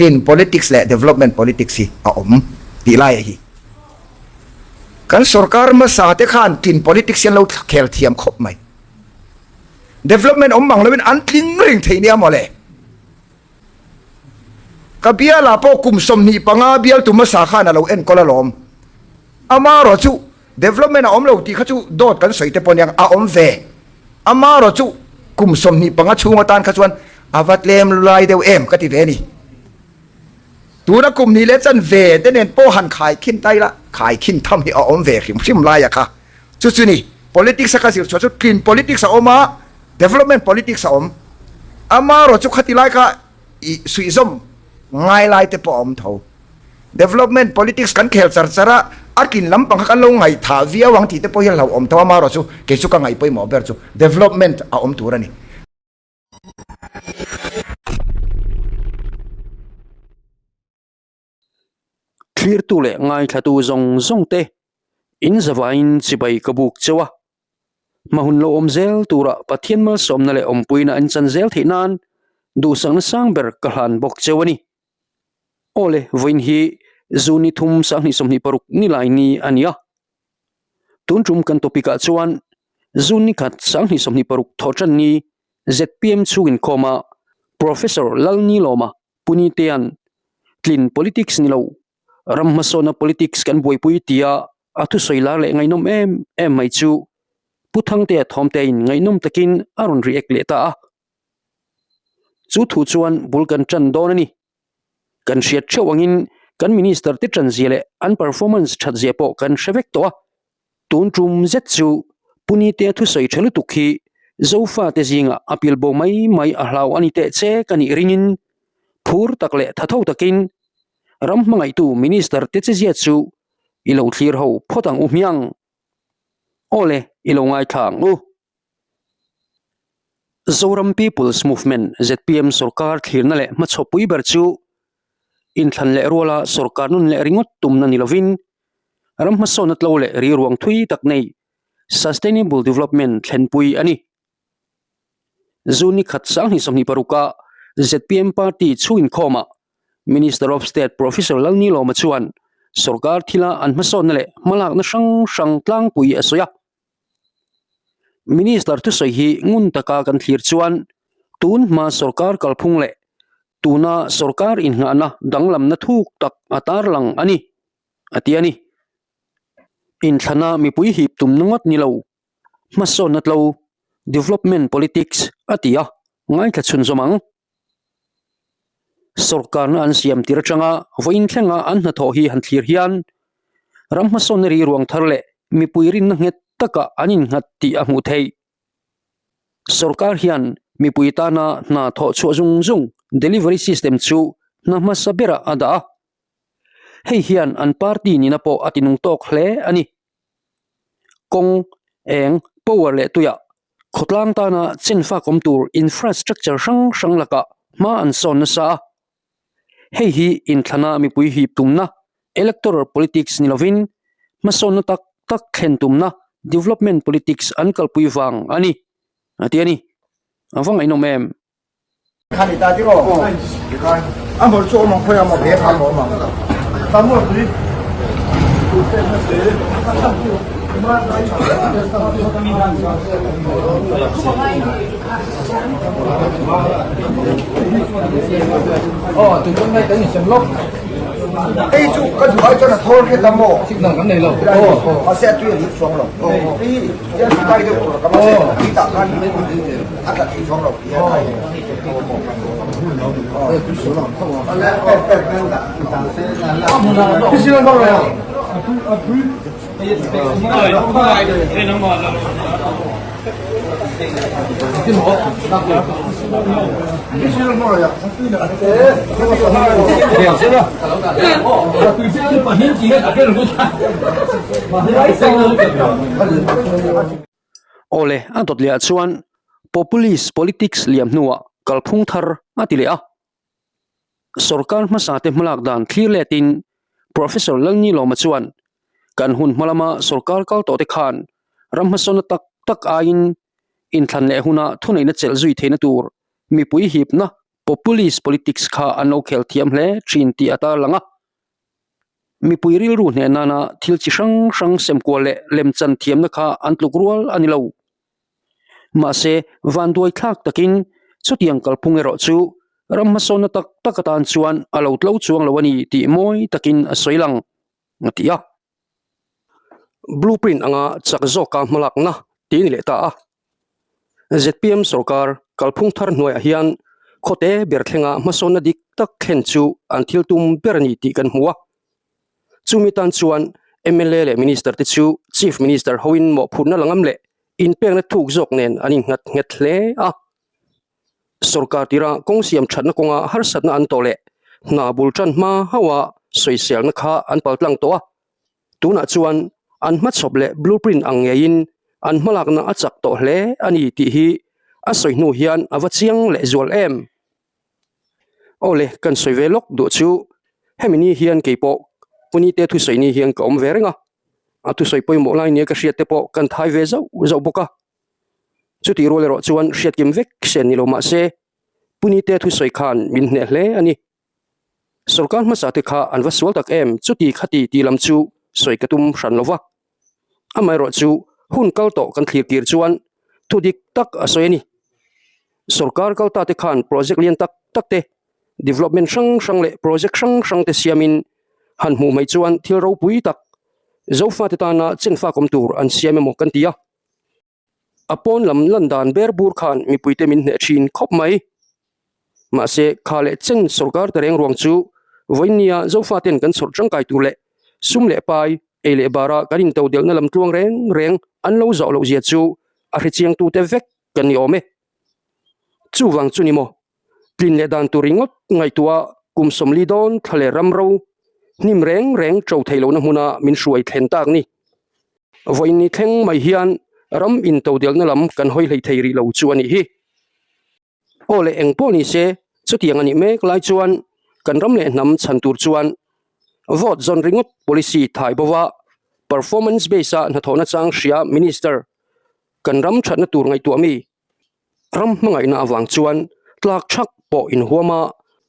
Tlin politics leh development politics hi a awm tih lai hi. Kan sorkar hmasa te khan tlin politics hi an lo khel thiam khawp mai. Development awm mang loin an tling reng thei nia mawle. Ka bialah pawh kum 25 bialtu hmasa khan a lo enkawl alawm. Amarawh chu development a awm lo tih kha chu dawt kan sawi te pawh aniang a awm ve. Amarawh chu kum 25 chhung atan kha chuan a va tlem lai deuh em ka ti ve a ni. Tuna kum hnih leh chan ve te nen pawh han khaikhin ta ila, khaikhin tham hi a awm ve hrim hrim laia kha. Chu chu ni, politics a ka zir chhuah chu tlin politics a awm a, development politics a awm. Amarawh chu khati lai kha i suihzawm ngai lai te pawh a awm tho. Development politics kan khel char char a, a tlin lampang kha kan lo ngaihthah viau ang tih te pawh hi a hlauhawm tho. Amarawh chu kei chu ka ngaih pawimawh ber chu development a awm tur a ni. Thlirtu leh ngaithlatu zawng zawng te in zavaiin chibai ka buk cheu a, hma hun lo awm zel tura Pathian malsawmna leh awmpuina an chan zel theih nan duhsakna sang ber ka hlan bawk cheu a ni. Aw le, vawiin hi June ni thum 2026 ni lai ni a ni a. Tun tum kan topic ah chuan June ni khat 2026 thawhtan ni zpm chhung inkhawma Professor Lalnilawma Punitea'n tlin politics ni lo, ram hmasawnna politics kan buaipui tia a thusawi lar leh ngaihnawm em em mai chu Pu Thangtea Thawmtein ngaihnawm takin a rawn react leh ta a. Chu thu chuan bul kan tan dawn a ni. Kan hriat theuh angin kan minister te tan zia leh an performance that zia pawh kan hre vek tawh a. Tun tum zet chu Punite thusawi tha lutuk hi Zofa te zingah a pil bo mai mai a hlau a ni teh che ka nih ringin phur tak leh tha tho takin ram hmangaihtu minister te che zia chu i lo thlir ho phawt ang u hmiang. Aw le, i lo ngaithla ang u. Zoram People's Movement, zpm, sorkar thlirna leh hmachhawpui ber chu inthlan leh ruala sorkar nun leh ringawt tumna ni lovin ram hmasawnna tlo leh riruang thui tak nei Sustainable Development thlenpui a ni. June ni khat 2026-a zpm party chhung inkhawmah Minister of State Professor Lalnilawma chuan sorkar thila an hmasawnna leh hmalakna hrang hrang tlangpui a sawi a. Minister thusawi hi ngun taka kan thlir chuan tun hma sorkar kalphung leh tuna sorkar inngahna danglamna thuk tak a tarlang a ni, a ti a ni. Inthlana mipui hip tumna ngawt ni lo, hmasawnna tlo, development politics, a ti a, ngaithla chhunzawm ang. Sorkarna an siam tir atanga vawiin thlenga an hnathawh hi han thlir hian ram hmasawnna ri ruang thar leh mipui rinna nghet takah an innghat tih a hmuh theih. Sorkar hian mipui tana hna thawh chhuah zung zung delivery system chu hna hmasa berah a dah a, hei hian an party nihna pawh a tinung tawk hle a ni. Kawng, eng, power leh tuiah Khawtlang tana chenfak awm tur infrastructure hrang hrang lakah hma an sawn nasa a. Hei hi inthlana mipui hip tumna, electoral politics ni lovin, hmasawnna tak tak thlen tumna, development politics an kalpui vang a ni, a ti a ni. A va ngaihnawm em? Kha ni ta tiraw? A hmawlh chu awm ang khawi a maw be kha maw awm ang. Hei chu ka duh ai chuan a thawl hret a maw? Mahse a tui a lut chuang lo. Hei hi hian kai deuh tur a kam a che. Tah khan a tla thei chuang lo. Aw le, a dawt leh ah chuan Populist politics liam hnuah kalphung thar a ti leh a. Sorkar hmasa te hmalak dan thlir letin Professor Lalnilawma chuan kan hun hma lama sorkar kal tawh te khan ram hmasawnna tak tak aiin inthlan leh huna thuneihna chelh zui theihna tur mipui hipna. populist politics kha an lo khel thiam hle thin tih a tarlang a. Mipui rilru hneh nana thil chi hrang hrang semkual leh lemchan thiamna kha an tluk rual a ni lo. Mahse, vanduai thlak takin chutiang kalphung erawh chu ram hmasawnna tak tak atan chuan a lo tlo chuang lo a ni tih mawi takin a sawi lang, a ti a. Blueprint anga chak zawka hmalakna tih a ni leh ta a. Zpm sorkar kalphung thar hnuaiah hian khawte ber thlenga hmasawnna dik tak thlen chu an thil tum ber a ni tih kan hmu a. Chumi tan chuan mla leh Minister te chu Chief Minister hoin mawhphurhna la ngam leh inpekna thuk zawk nen an innghat nghet hle a. Sorkar tira kawng siam thatna kawnga harsatna an tawh leh hna bul tan hma hauha sawiselna kha an paltlang tawh a. Tunah chuan an hmachhawp leh blueprint ang ngeiin an hmalakna a chak tawh hle a ni tih hi a sawi hnu hian a va chiang leh zual em. Aw le, kan sawi ve lawk duh chu hemi ni hian kei pawh Punite thusawi ni hian ka awm ve reng a, a thusawi pawimawh lai nia ka hriat te pawh kan thai ve zauh zauh bawk a. Chutih rual erawh chuan hriat kim vek sen ni lo mah se Punite thusawi khan min hneh hle a ni. Sorkar hmasa te kha an va sual tak em chuti khati tih lam chu sawi ka tum hran lo va. Amaherawh chu hun kal tawh kan thlir tir chuan thu dik tak a sawi a ni. Sorkar kal ta te khan project lian tak tak te, development hrang hrang leh project hrang hrang te siamin han hmuh mai chuan thil ropui tak Zofate tana chenfak awm tur an siam emaw kan ti a. A pawn lam lan dan ber bur khan mipuite min hneh thin khawp mai. Mahse, kha leh chen sorkar ta reng ruang chu vawinia Zofaten kan chhawrh tangkai tur leh sum leh pai, ei leh bara kan intodelhna lam tluang reng reng an lo zawh loh zia chu a hrechiangtute vek kan ni awm e. Chuvang chu ni maw? Tlin leh dan tur ringawt ngaihtuah kum 40 dawn thla leh ram ro hnim reng reng ṭo theih lohna hmuna min hruai thlen tak ni. Vawiin ni thleng mai hian ram intodelhna lam kan hawi hlei thei rih lo chu a nih hi. Aw leh eng pawh ni se, chutiang a nih mek lai chuan kan ram leh hnam chhan tur chuan vote zawn ringawt policy thai bova performance base a hnathawhna chang hria minister kan ram thatna tur ngaihtuah mi Ram hmangaihna avang chuan tlak thak pawh inhuam a,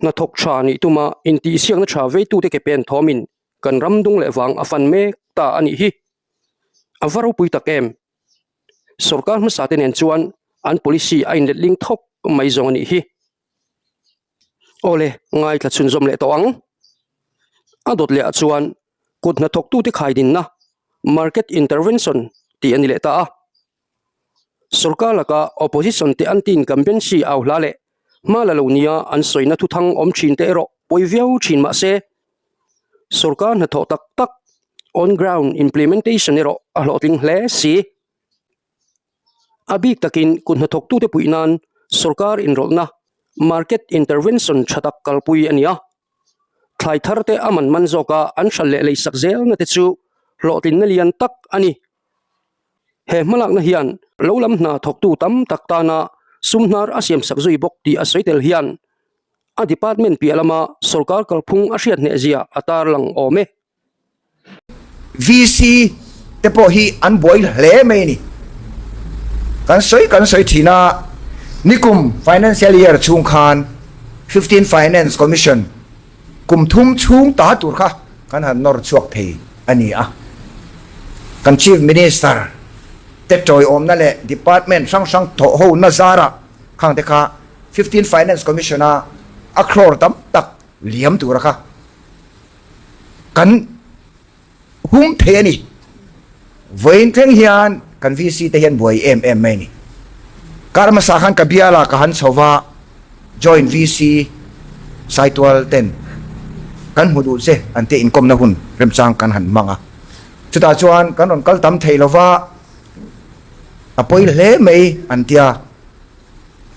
hnathawk tha nih tuma intihsiakna tha veitute ke pen thawmin kan ram dung leh vang a fan mek ta a nih hi. A va ropui tak em? Sorkar hmasa te nen chuan an policy a inletling thawk mai zawng a nih hi. Awle, ngaithla chhunzawm leh tawh ang. A dawt leh ah chuan kut hnathawktute khaidinna, market intervention, tih a ni leh ta a. Sorkar laka opposition te anti-incumbency au hla leh hma la lo nia an sawina thuthang awm thin te erawh pawi viau thin mah se, sorkar hnathawh tak tak, on ground implementation, erawh a hlawhtling hle si. A bik takin kut hnathawktute puih nan sorkar inrawlhna, market intervention, tha tak kalpui a ni a. Thlai thar te a man man zawka an hralh leh leisak zelna te chu hlawhtlinna lian tak a ni. He hmalakna hian lo lam hna thawktu tam tak tana sum hnar a siamsak zui bawk tih a sawi tel hian a department piah lama sorkar kalphung a hriat hnehzia a tarlang awm e. VC te pawh hi an buai hle mai a ni. Kan sawi kan sawi thin a, nikum financial year chhung khan Fifteen Finance Commission Kum thum chhung ta tur kha kan han nawr chhuak thei a ni a. Kan Chief Minister te tawiawmna leh Department hrang hrang thawh hona zarah khang te kha Fifteen Finance Commission a a crore tam tak liam tura kha kan hum thei a ni. Vawiin thleng hian kan VC te hian buai em em mai a ni. Kar hmasa khan ka biala ka han chho va, Joint VC Saitual ten kan hmu duh che an tia inkawmna hun remchang kan han hmang a. Chutah chuan kan rawn kal tam thei lo va, a pawi hle mai an tia.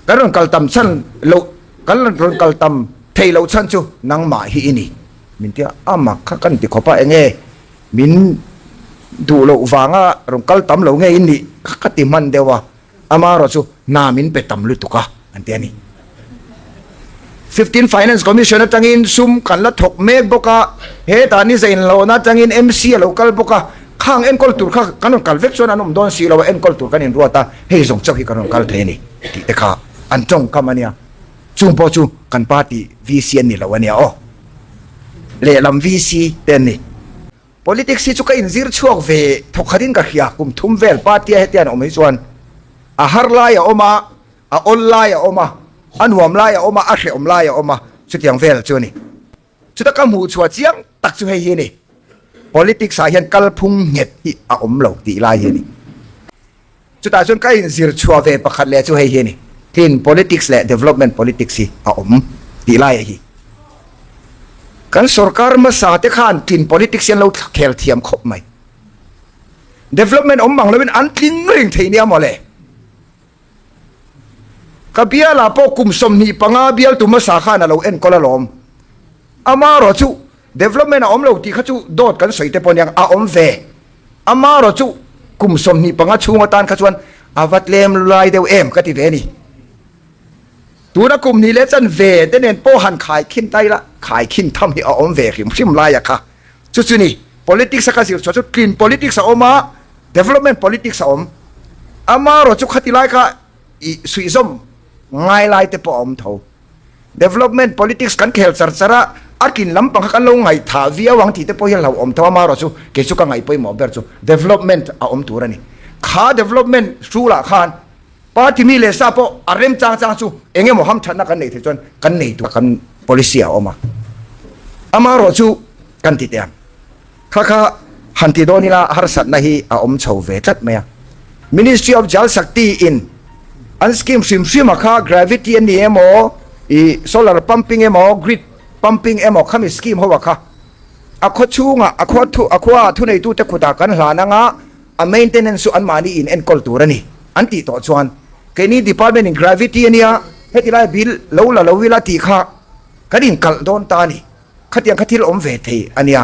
Kan rawn kal tam chhan loh, kan rawn kal tam thei loh chhan chu nangmah hi i ni. Min tia a mak kha kan ti khawp a, enge min duh loh vanga rawn kal tam lo nge in nih kha ka ti hman deuh a, amaherawh chu hna min pe tam lutuk a an ti a ni. Fifteen Finance Commission atangin sum kan la thawk mek bawk a, hetah ni zainhlawhna atangin MC a lo kal bawk a, khang enkawl tur kha kan rawn kal vek chuan an awm dawn si lo a, enkawl tur kan inruat a, hei zawng chauh hi kan rawn kal thei a ni tih te kha an tawngkam a nia. Chung pawh chu kan party VC an ni lo a nia aw. Lehlam VC te an ni. Politics hi chu ka inzir chhuak ve thawk khatin ka hria, kum thum vel party a hetiang awm hi chuan a har lai a awm a, a awl lai a awm a, a nuam lai a awm a, a hrehawm lai a awm a, chutiang vel chu a ni. Chuta ka hmuh chhuah chiang tak chu hei hi a ni, Politics ah hian kalphung nghet hi a awm lo tih lai hi a ni. Chutah chuan ka inzir chhuah ve pakhat leh chu hei hi a ni, Clean politics leh development politics hi a awm tih lai a hi. Kan sorkar hmasa te khan clean politics hi an lo khel thiam khawp mai. Development awm mang loin an tling reng thei nia mawle. Ka bialah pawh kum 25 bialtu hmasa khan a lo enkawl alawm. Amaherawh chu development a awm lo tih kha chu dawt kan sawi te pawh aniang a awm ve. Amaherawh chu kum 25 chhung atan kha chuan a va tlem lai deuh em ka ti ve a ni. Tuna kum hnih leh chan ve te nen pawh han khaikhin ta ila, khaikhin tham hi a awm ve hrim hrim laia kha. Chu chu ni, politics a ka zir chhuah chu clean politics a awm a, development politics a awm. Amaherawh chu khati lai kha i suihzawm ngai lai te pawh a awm tho. Development politics kan khel char char a, a tlin lampang kha kan lo ngaihthah viau ang tih te pawh hi a hlauhawm tho. Amaherawh chu kei chu ka ngaih pawimawh ber chu development a awm tur a ni. Kha development hrulah khan Party mi leh sa pawh a rem chang chang chu eng emaw hamthatna kan neih theih chuan kan nei tur kan policy a awm a. Amaherawh chu kan ti teh ang. Kha kha han ti dawn ila harsatna hi a awm chho ve tlat mai a. Ministry of Jal Shakti in an scheme hrim hrim a kha gravity a ni emaw ih solar pumping emaw grid pumping emaw khami scheme ho a kha a khaw chhungah a khua thu a khua thuneitute khutah kan hlan anga A maintenance chu anmahni in enkawl tur a ni an tih tawh chuan keini department in gravity a nia heti lai bill lo la lo ila tih kha kan inkalh dawn ta a ni. Khatiang kha thil awm ve thei a nia.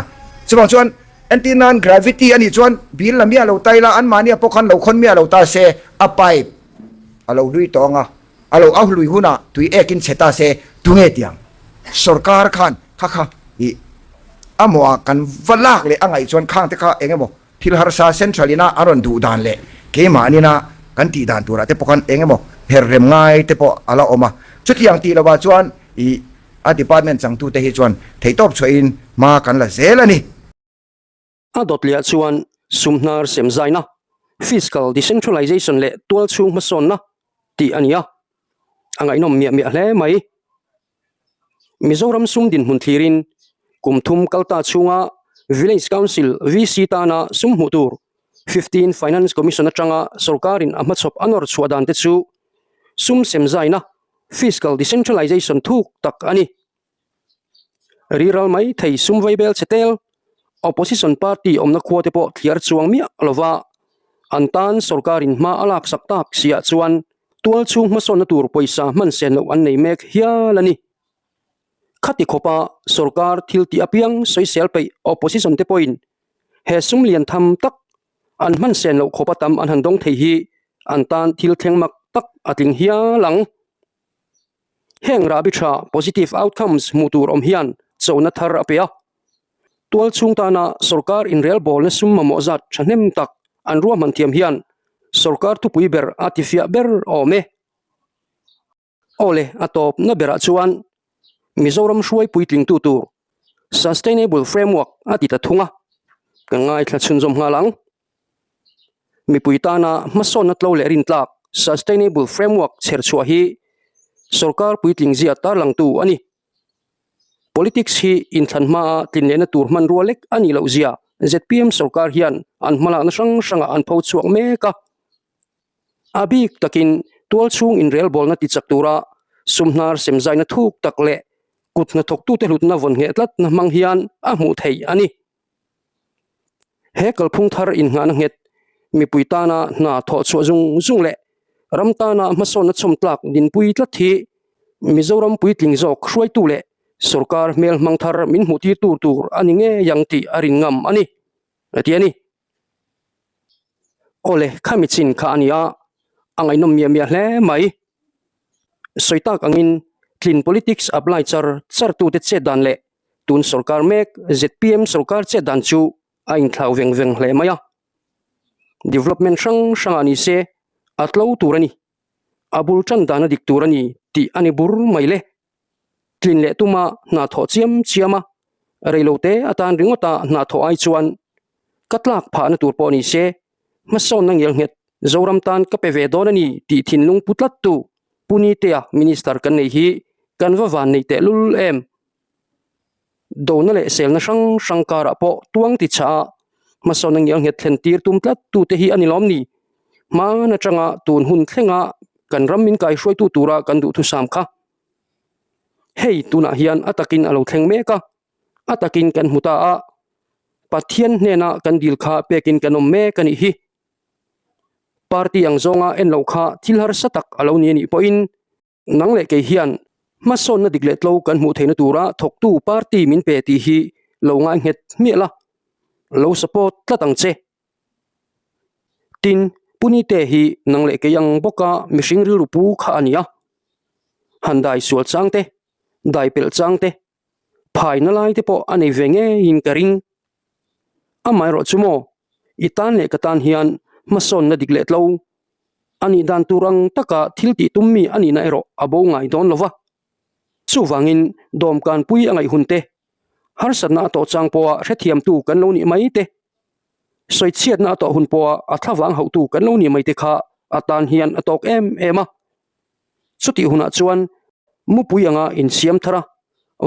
Chuvang chuan entir nan gravity a nih chuan bill la miah lo ta ila anmahnia pawh khan lo khawn miah lo ta se a pipe a lo hlui tawh ang a, a lo ahlui hunah tui ekin chhe ta se tunge tiang sorkar khan kha kha ih a mawhah kan va lak leh a ngaih chuan khang te kha eng emaw Thil harsa Central ina a rawn duh dan leh keimahnin a kan tih dan turah te pawh khan eng emaw her rem ngai te pawh a la awm a. Chutiang tih lovah chuan ih a department changtute hi chuan theihtawp chhuahin hma kan la zel a ni. A dawtliah chuan sumhnar semzaina, fiscal decentralization leh tualchhung hmasawnna tih a ni a, a ngaihnawm miah miah hle mai. Mizoram sum dinhmun thlirin kum thum kalta chhunga Village Council, VC, tana sum hmuh tur 15 Finance Commission atanga sorkarin a hmachhawp a nawr chhuah dan te chu sum semzaina, fiscal decentralization, thuk tak a ni. Riral mai thei sum vaibel chhe tel, opposition party awmna khua te pawh thliar chuang miah lova an tan sorkarin hma a laksak tak siah chuan Tual chhung hmasawnna tur pawisa hman sen loh an nei mek hial a ni. Khati khawpa sorkar thil tih apiang sawisel peih opposition te pawhin he sum lian tham tak an hman sen loh khawpa tam an han dawng thei hi an tan thil thleng mak tak a tling hial ang. Heng rahbi tha positive outcomes hmuh tur awm hian chona thar a pe a. Tual chhung tana sorkar inrelbawlna sum mamawh zat thahnem tak an ruahman thiam hian sorkar thupui ber a tifiah ber awm e. Awle a tawpna berah chuan Mizoram hruai puitlingtu tur Sustainable Framework a ti ta thung a, ka ngaithla chhunzawm nghal ang. Mipui tana hmasawnna tlo leh rintlak Sustainable Framework chherchhuah hi sorkar puitling zia tarlangtu a ni. Politics hi inthlan hmaa tlinlehna tur hmanrua lek a nih loh zia zpm sorkar hian an hmalakna hrang hrangah an pho chhuak mek a. A bik takin tualchhung inrelbawlna tichak tura sumhnar semzaina thuk tak leh kut hnathawktute hlutna vawn ngheh tlatna hmang hian a hmuh theih a ni. He kalphung thar innghahna nghet mipui tana hna thawh chhuah zung zung leh ram tana hmasawnna chhawm tlak dinpui tlat hi Mizoram puitling zawk hruaitu leh sorkar hmel hmang thar min hmuh tir tur tur a ni ngei ang tih a rin ngam a ni, a ti a ni. Awle, khami chin kha a ni a, a ngaihnawm miah miah hle mai. Sawi tak angin tlin politics apply char char tute chet dan leh Tun sorkar mek zpm sorkar chet dan chu a inthlau veng veng hle mai a. Development hrang hrangah ni se a tlo tur a ni. A bul tan dan a dik tur a ni tih a ni bur mai le. Tlin leh tuma hna thawh chiam chiam a, reilote atan ringawta hna thawh ai chuan ka tlak phahna tur pawh ni se, hmasawnna ngelnghet Zoram tan ka pe ve dawn a ni tih thinlung pu tlattu Pu Nitea Minister kan nei hi kan va van nei tehlul em? Dona leh selna hrang hrang karah pawh tuang ti chah a, hmasawnna ngelnghet thlen tir tum tlat tute hi a ni lawm ni? Hman atanga tun hun thlenga kan ram min kaihruaitu tura kan duhthusam kha. Hei tunah hian a takin a lo thleng mek a, a takin kan hmu ta a, Pathian hnena kan dil kha pekin kan awm mek a nih hi. Party ang zawnga en loh kha thil harsa tak a lo ni a nih pawhin nang leh kei hian hmasawnna dik leh tlo kan hmuh theihna tura thawktu party min pe tih hi lo ngai nghet hmiah la, lo support tlat ang che. Tin, Punite hi nang leh kei ang bawka mihring rilru pu kha a ni a, han dai sual chang te, dai pelh chang te, phaina lai te pawh a nei ve ngeiin ka ring. Amaherawh chu maw, i tan leh ka tan hian hmasawnna dik leh tlo a nih dan tur ang taka thil tih tum mi a nihna erawh a bo ngai dawn lo va. Chuvangin dawmkanpui a ngaih hun te, harsatna a tawh chang pawha hrethiamtu kan lo nih mai te, sawichhiatna a tawh hun pawha a thlavang hauhtu kan lo nih mai te kha a tan hian a tawk em em a. Chutih hunah chuan mupui anga insiam thar a,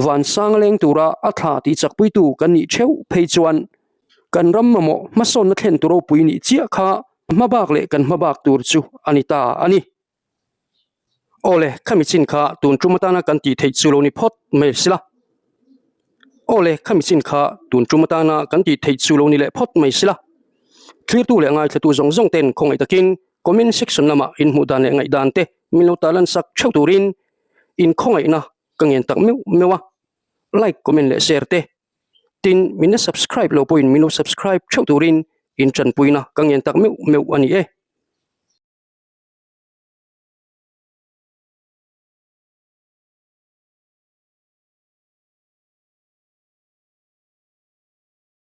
vansang leng tura a thla tih chakpuitu kan nih theuh phei chuan kan ram mamawh hmasawnna thlen tu ropui nih chiah kha hmabak leh kan hmabak tur chu a ni ta a ni. Awle, khami chin kha tun tum atana kan tih theih chu lo ni phawt mai sila. Awle, khami chin kha tun tum atana kan tih theih chu lo ni leh phawt mai sila. Thlirtu leh ngaithlatu zawng zawng ten khawngaih takin comment section lamah in hmuh dan leh ngaihdan te min lo tarlan sak theuh turin in khawngaihna ka ngen tak meuh meuh a. Like, comment leh share te tin min la subscribe lo pawhin min lo subscribe theuh turin in tanpuina ka ngen tak meuh meuh a ni e.